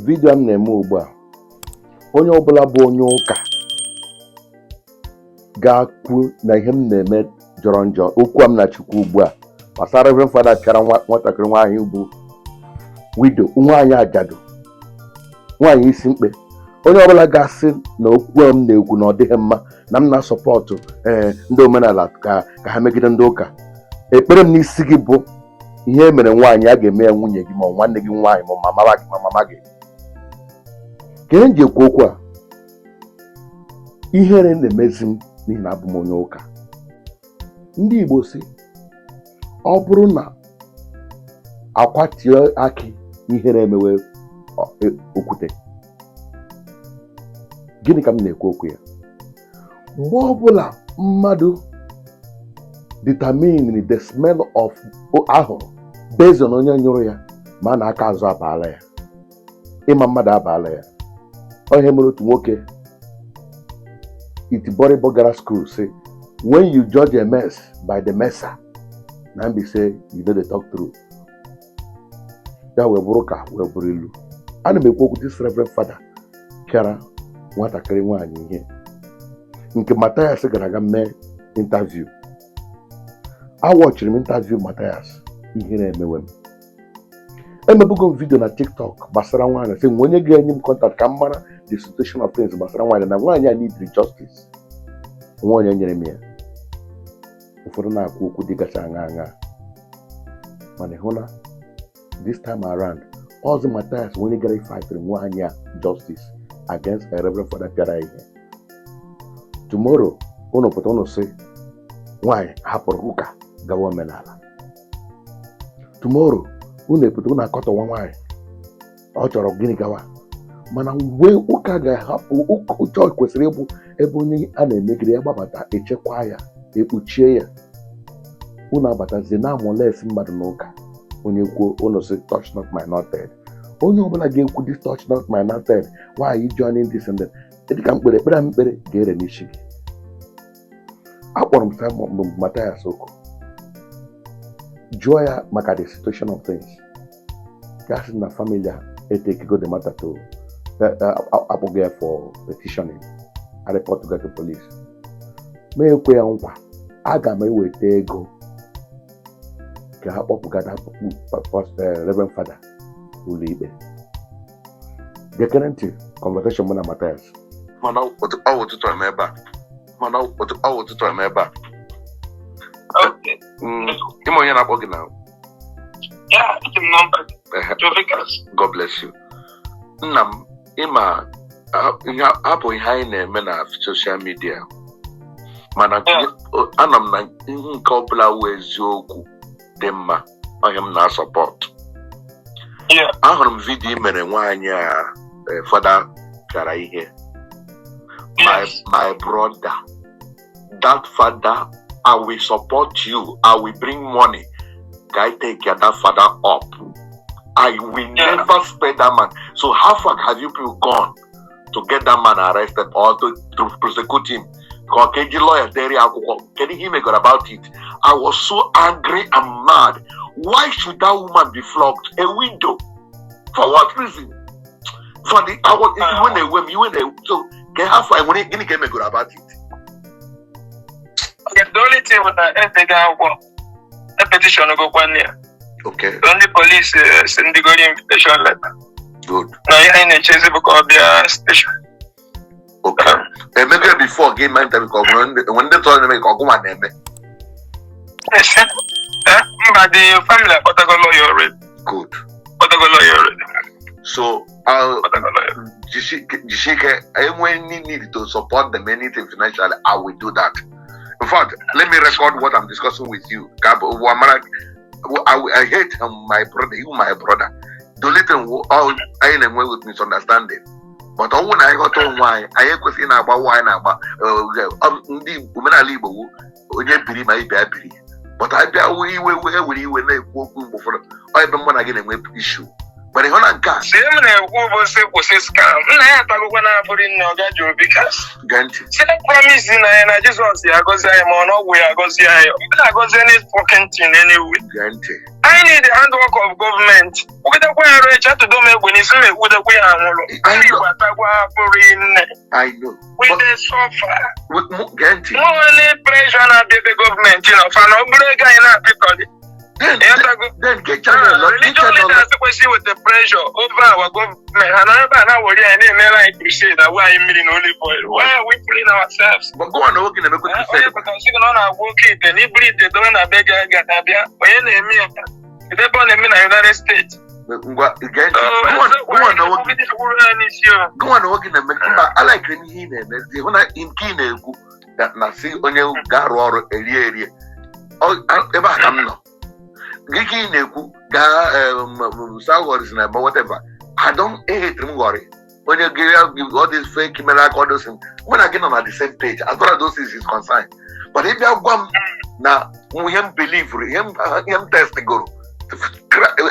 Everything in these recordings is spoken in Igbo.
Video m na-eme ugbu a, onye ọbụla bụ onye ụka ga-akwu na ihe m na-eme jọrọ njọ, okwu a m na-achịkwa ugbu a gbasara Reverend Father pịara nwatakịrị nwaanyị bụ widow, nwaanyị ajadu, nwaanyị isi mkpe, onye ọbụla ga-asị na okwu a m na-ekwu na ọ dịghị mma, na m na-asupport ee ndị omenala ka ha megide ndị ụka, ekpere m n'isi gị bụ ihe e mere nwaanyị a ga-eme ya nwunye gị, ma ọ nwanne gị nwaanyị, ma mama gị, ma mama gị. Ka ihe m ji ekwu okwu a, ihere na-emezi m n'ihi na abụ m onye ụka. Ndị Igbo si ọ bụrụ na akwatie akị, ihere emewe okwute. Gịnị ka m na-ekwu okwu ya? Mgbe ọbụla mmadụ determine the smell of ahụrụ based on onye nyụrụ ya, ma na aka azụ abaala ya, ịma mmadụ abaala ya. Ọ ihe mere otu nwoke itiboribo gara school say, "When you judge a mess by the messer, na be say you no dey talk true." Ya wee bụrụ ka wee bụrụ ilu. Ana m ekwu okwu this Reverend Father pịara nwatakịrị nwaanyị ihe, nke Mathias gara aga mee interview. Awatchiri m interview Mathias, ihere emewe m. Emebugo m video na TikTok gbasara nwaanyị, sị nwe onye ga-enye m contact ka m mara the situation of things gbasara nwaanyị, na nwaanyị a need justice. Nwa onye nyere m ya. Ụfọdụ na-akwu okwu dịgasị aṅa aṅa, mana ịhụ na this time around, ọzọ Mathias onye gara fightịrị nwaanyị a justice against a Reverend Father pịara ihe. Tomorrow unu pụta, unu sị nwaanyị hapụrụ ụka gawa omenala. Tomorrow unu epụta, unu akọtọwa nwaanyị, ọ chọrọ gịnị gawa. Mana mgbe ụka ga-ahapụ ụka, chọọchị kwesịrị ịbụ ebe onye a na-emegide ya gbabata, echekwa ya, ekpuchie ya. Unu abatazie na amolest mmadụ n'ụka. Onye kwuo, unu sị, "Touch not my anointed." Onye ọbụla ga-ekwu this "touch not my anointed", why are you joining this and that? Dịka mkpere ekpere m mkpere ga-ere n'isi gị. Akpọrọ m Simon Mathias oku, jụọ ya maka the situation of things. Ya sị na family a etakego the matter to akpọgo ya for petitioning, a report to police. Ma ekwe ya nkwa, aga m eweta ego ka ha kpọpụgada Reverend Father ụlọ ikpe. Gekere ntị conversation mụ na Mathias. Mana ọ bụ ụtụtụ eme ebe a, mana ọ bụ ụtụtụ eme ebe a. Okay. Ịma onye na-akpọ gị na? Yeah, eji m nọmba gị. Ehe. Jovikas. God bless you. Nna m, ịma ihe hapụ ihe anyị na-eme na social media, mana anọ m na ihu nke ọbụla wụ eziokwu dị mma, onye m na-asupport. Ahụrụ m video ị mere nwaanyị a fada pịara ihe. My my brother, that father, I will support you. I will bring money. Ka I take care that father up. I will never spare that man. So how far have you people gone to get that man arrested or to prosecute him? Ka ọ ka eji lawyer dere ya akwụkwọ. Kedu ihe ị megoro about it? I was so angry and mad. Why should that woman be flogged? A widow. For what reason? For the I was iwe na-ewe m, iwe na-ewe. So ka how far, enwere gịnị ka emegoro about it? Okay, the only thing bụ na edega akwụkwọ e petition gokwa nne ya. So ndị polisi si ndị goro invitation letter. Good. Na ihe anyị na-echezi bụ ka ọ bịa station. Okay. Emego before gị mee interview, ka ọ nwere ndị enwere ndị tọrọ na-eme, ka ọgụnwa na-eme? Eh, mba, the family akpọtago lawyer already. Good. Kpọtago lawyer already. So I'll Kpọtago lawyer. Jisike, enwe any need to support them anything financially, I will do that. In fact, let me record what I'm discussing with you. I hate him, my brother, you my brother. The only thing all anyị na-enwe with misunderstanding. But ọ bụrụ na anyị ghọta onwe anyị, anyị ekwesịghị na-agba nwa anyị na-agba ndị omenala Igbo wu onye biri ma ibe ya biri. But anyị bịa iwe ewere iwe na-ekwu okwu mgbe ụfọdụ, ọ ebe mụ na gị na-enwe issue. Mana ịhụ na nke a Si m na-ekwu bụ sị kwụsị scam. Nna ya atagokwa na-abụrị nne ọ gaji obi kas. Gee ntị. Si promise na ya na Jizọs ya agọzi anyị, ma ọ na ọgwụ ya agọzi anyị. Ọ ga-agọzi any fucking thing anyway. Gee ntị. Anyị need the handwork of government. Kwugidekwa ya ruo echi, atụdo m egbe n'isi m, ekwudekwa ya anwụrụ. Ndị Igbo atagwa abụrị nne. I know. We dey suffer. Gee ntị. Nwa pressure na-abịa ebe gọọmenti nọ fa na ọ bụrụ ego anyị na-apịkọlị. Then Ịghọtago? Then gị channel gị Religion channel leaders kwesịrị iweta pressure over our government. Ha nọ ebe a na-awere anyị, na-emere anyị crusade, agwa anyị mmiri na olive oil. Why are we fooling ourselves? But gụwa na nwoke na-emekwa Onye crusade. pụtara sị gị na ọ na-agwa oke ite na iburu ite dowe na be gị ga-abịa. Onye na-eme ya? Kedu ebe ọ na-eme na United States? Ngwa, gee ntị. Gụwa na nwoke Gwuru ya n'isi o. Gụwa na nwoke na-eme. Mba, alaikiri m ihe ị na-eme. Hụ na nke ị na-ekwu na si onye ga-arụ ọrụ erie erie. Ebe a ka m nọ. Gị ka ị na-ekwu gaa sa ghọrị na ebe whatever. I don't ehetiri m ghọrị onye gị all this fake mere aka all those things. Mụ na gị nọ na the same page as far as those things is concerned, but ị bịa gwa m na ihe m believe, ihe m test goro,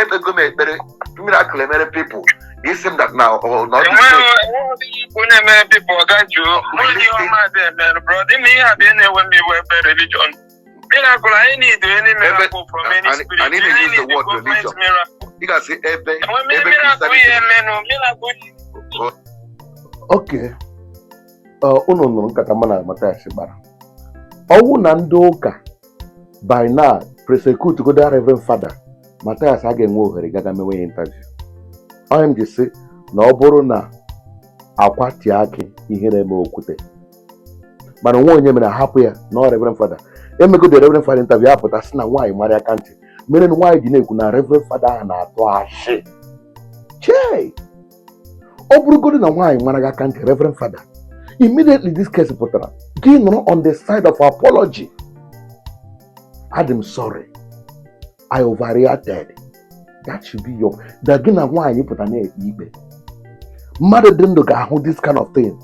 ekpego m ekpere miracle emere people, gị sị m that na ọ na ọ dị Enweghị fake. Enweghị onye mere people ọ ga jụọ. Onye ihe ọma dị emere, bro. Ime ihe a bịa na-ewe m iwe ebe religion. Miracle anyị need any miracle from any spirit. I need to Anyị use the need word government religion. miracle. Ị ga-asị ebe Enwe ebe miracle ihe Christianity emenụ miracle. Oke unu nụrụ nkata mụ na Mathias gbara. Ọwụ na ndị ụka by now persecute go that Reverend Father Mathias, a ga-enwe ohere gaga mewe ya interview. Onye m ji sị na ọ bụrụ na akwa tie akị ihere eme okwute, mana onwe onye mere hapụ ya na ọ Reverend Father emego the Reverend Father interview, apụta sị na nwaanyị mara aka ntị mere na nwaanyị ji na-ekwu na Reverend Father ahụ na-atụ ashị chee. Ọ bụrụgodu na nwaanyị mara gị aka ntị, Reverend Father, immediately this case pụtara, gị nọrọ on the side of apology: "Adị m sorry, I overreacted." That should be your that. Gị na nwaanyị pụta na-ekpe ikpe, mmadụ dị ndụ ga-ahụ this kind of thing,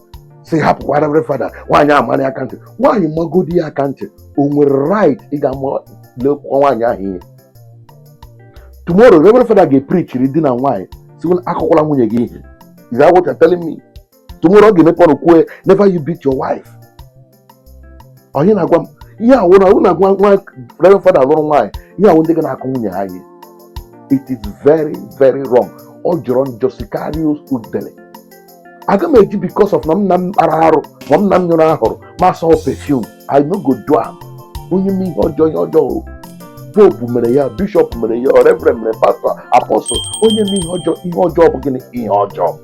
si hapụkwa Reverend Father. Nwaanyị amara aka ntị, nwaanyị magodi ya aka ntị, o nwere right ịga lekwa nwaanyị ahụ ihe. Tomorrow Reverend Father ga-epreachiri di na nwaanyị si akụkwala nwunye gị ihe. Is that what you're telling me? Tomorrow ọ ga-emepe ọnụ kwuo, "Never you beat your wife." Onye na-agwa m ihe awụ na awụ na-agwa nwa Reverend Father lụrụ nwaanyị ihe awụ ndị ga na-akụ nwunye ha ihe. It is very, very wrong. Ọ jọrọ njọ sikarịa udele. Aga m eji because of na m na m kpara arụ ma m na m nyụrụ ahụrụ ma sọ perfume. I no go do am. Onye m ihe ọjọọ, ihe ọjọọ o. Pope mere ya, bishop mere ya, reverend mere, pastor, apostle. Onye m ihe ọjọọ, ihe ọjọọ bụ gịnị? Ihe ọjọọ.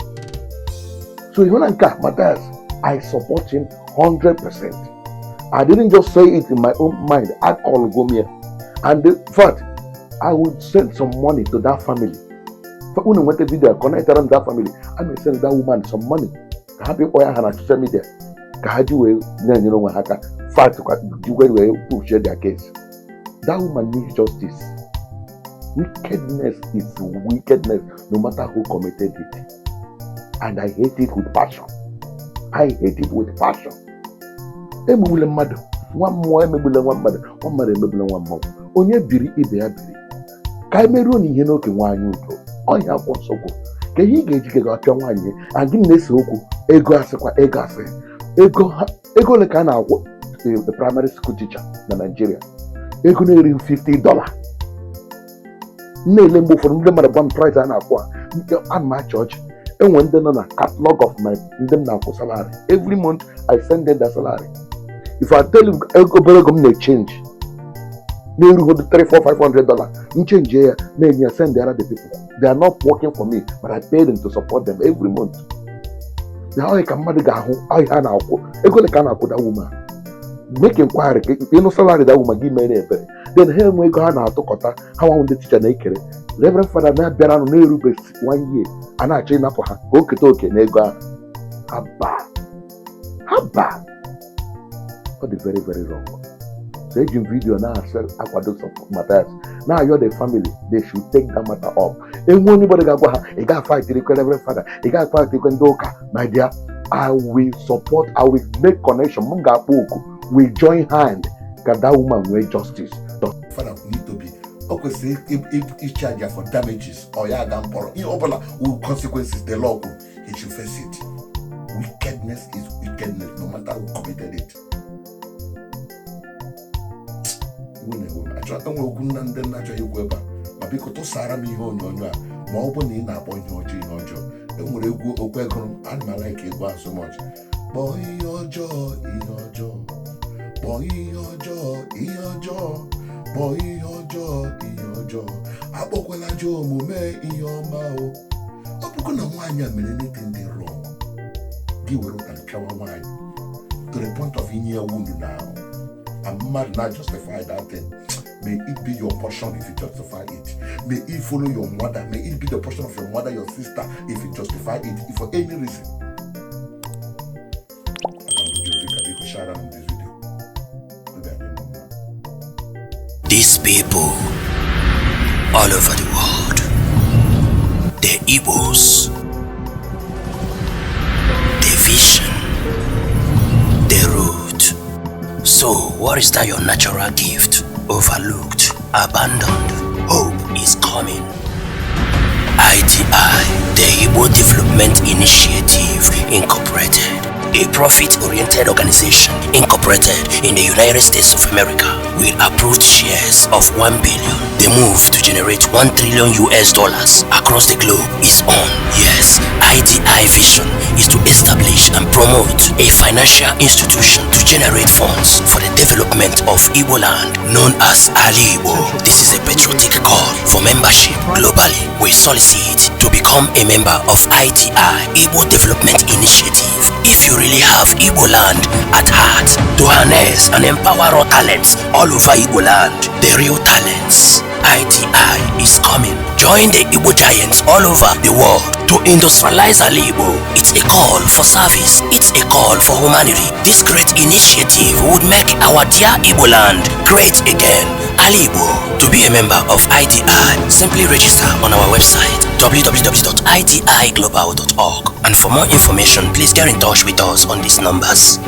So ịhụ na nke a, Matthias, I support him 100%. I didn't just say it in my own mind. I call Gomia and in fact, I would send some money to that family. Unu nweta video, connect them that family. I may send that woman some money ka ha bịa kpọ ya ha na social media, ka ha ji wee na-enyere onwe ha aka fight kwa, ji wee push their case. That woman needs justice. Wickedness is wickedness no matter who committed it, and I hate it with passion. I hate it with passion. Emegbule mmadụ, nwa mmụọ emegbule nwa mmadụ, nwa mmadụ emegbule nwa mmụọ. Onye biri, ibe ya biri. Ka anyị meruo n'ihe n'oke nwaanyị udo ọhịa. Akwụkwọ nsọ kwuru ka ihe ị ga-eji ga apịa nwaanyị a gị na-ese okwu ego. Asịkwa ego, asị ego ego ole ka a na-akwụ primary school teacher na Nigeria? Ego na-erighị $50. M na-ele mgbe ụfọdụ ndị mmadụ gwa m price a na-akwụ ha, ana m achị ọchị. Enwe ndị nọ na catalog of my ndị m na-akwụ salary every month. I send them their salary. If I tell you ego, obere ego m na-echange na-erughị 3 4 $500, m change ya na-enye ya, send the people. They are not working for me, but I pay them to support them every month. Na ọ ka mmadụ ga-ahụ ọhịa a na-akwụ ego ole ka a na-akwụ that woman. Make inquiry ka ịnụ salary that woman gị mere ebere. Then ha enwe ego ha na-atụkọta, ha nwanwụ ndị teacher na-ekere. Reverend Father na-abịara nụ na-erube one year, a na-achọ ịnapụ ha ka o keta oke na ego ahụ. Haba, haba, ọ dị very, very wrong. So eji m video na-asị akwado support Matthias, na-ayọ the family, they should take that matter up. Enwe anybody ga-agwa ha, ị ga-fight ikwe Reverend Father, ị ga-fight ikwe ndị ụka. My dear, I will support. I will make connection. M ga-akpọ oku, we join hand ka that woman nwee justice. Father need to be ọ. Ekwesịrị ịcharge ya for damages or ya aga mkpọrọ. Ihe ọbụla wụ consequences the law kwuru, he should face it. Wickedness is wickedness, no matter who committed it. Iwe na-ewe m. Achọ enwe okwu nna ndị nna achọghị ikwu ebe a, ma biko tụsara m ihe onyonyo a. Ma ọ bụ na ị na-akpọ ihe ọjọọ ihe ọjọọ, enwere egwu okwe gụrụ m, ana m a-like egwu ahụ so much. Kpọọ ihe ọjọọ ihe ọjọọ, kpọọ ihe ọjọọ ihe ọjọọ, kpọọ ihe ọjọọ ihe ọjọọ, akpọkwala ajọ omume ihe ọma. O ọ bụrụ na nwaanyị a mere anything dị wrong, gị were ụtarị pịawa nwaanyị to the point of inye ya wound n'ahụ, and mmadụ na justify that thing, may it be your portion if you justify it. May it follow your mother. May it be the portion of your mother, your sister, if you justify it, if for any reason. Biko share am this video. Obi adị m mma. These people all over the world, the Igbos, the vision, the root. So, what is that your natural gift? Overlooked, abandoned. Hope is coming. ITI, the Igbo Development Initiative Incorporated, a profit-oriented organization incorporated in the United States of America with approved shares of 1 billion. The move to generate 1 trillion US dollars across the globe is on. Yes, ITI vision is to establish and promote a financial institution to generate funds for the development of Igbo land known as Ali Igbo. This is a patriotic call for membership globally. We solicit to become a member of ITI, Igbo Development Initiative. If you really have Igbo land at heart, to harness and empower raw talents all over Igbo land, the real talents. ITI is coming. Join the Igbo giants all over the world to industrialize Ali Igbo. It's a call for service. It's a call for humanity. This great initiative would make our dear Igbo land great again. Ali Igbo. To be a member of ITI, simply register on our website www.itiglobal.org. And for more information, please get in touch with us on these numbers.